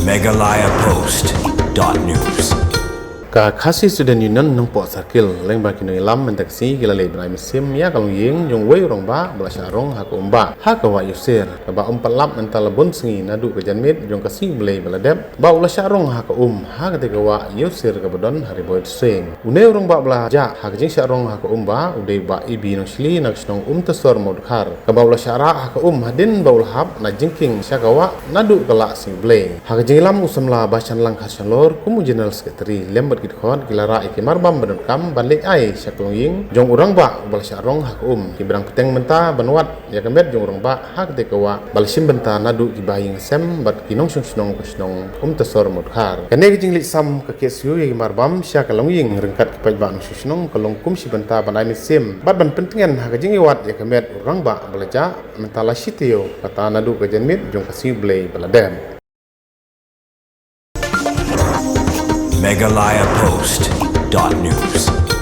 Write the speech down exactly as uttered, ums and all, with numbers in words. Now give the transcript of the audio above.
Meghalaya Post dot news. Ka Khasi Student Union Nongpoh Circle, lyngba ki nongïalam mynta ka sngi ki la leit ban ai mynsiem ïa ka longïing jong uwei u rangbah ba la shah rong ha ka um bah ha ka wah Ïewsir, kaba ym pat lap mynta la bun sngi naduh ka janmiet jong ka Sngi U Blei ba la dep, ba u la shah rong ha ka um ha katei ka wah Ïewsir kaba don ha Ri Bhoi Sing. Une u rangbah ba la jah ha ka jingshah rong ha ka um bah u dei u Bah A B Nongshli na ka shnong Umtasor Mawdkhar, kaba u la shah rah ha ka um hadien ba u la hap na jingkieng sha ka wah naduh ka lah Sngi U Blei. Ha ka jingïalam u samla Bah Shanlang Kharshanlor kum u General Secretary lem bad ki dkhot ki la rah ïa ki marbam ba donkam ban leit ai sha ka longïing jong u rangbah uba la shah rong ha ka um, kiba dang bteng mynta ban wad ïa ka met jong u rangbah ha katei ka wah ba la shim bynta naduh ki bahaïing hasem bad ki nongshong shnong ka shnong Umtasor Mawdkhar. Kane ka jingleit sam ka K S U ïa ki marbam sha ka longïing ryngkat ki paidbah nongshong shnong ka long kum shi bynta ban ai mynsiem bad ban pyntngen ha ka jingïawad ïa ka met u rangbah ba la jah mynta la shi taïew, kata naduh ka janmiet jong ka Sngi U Blei ba la dep. Meghalaya Post dot news.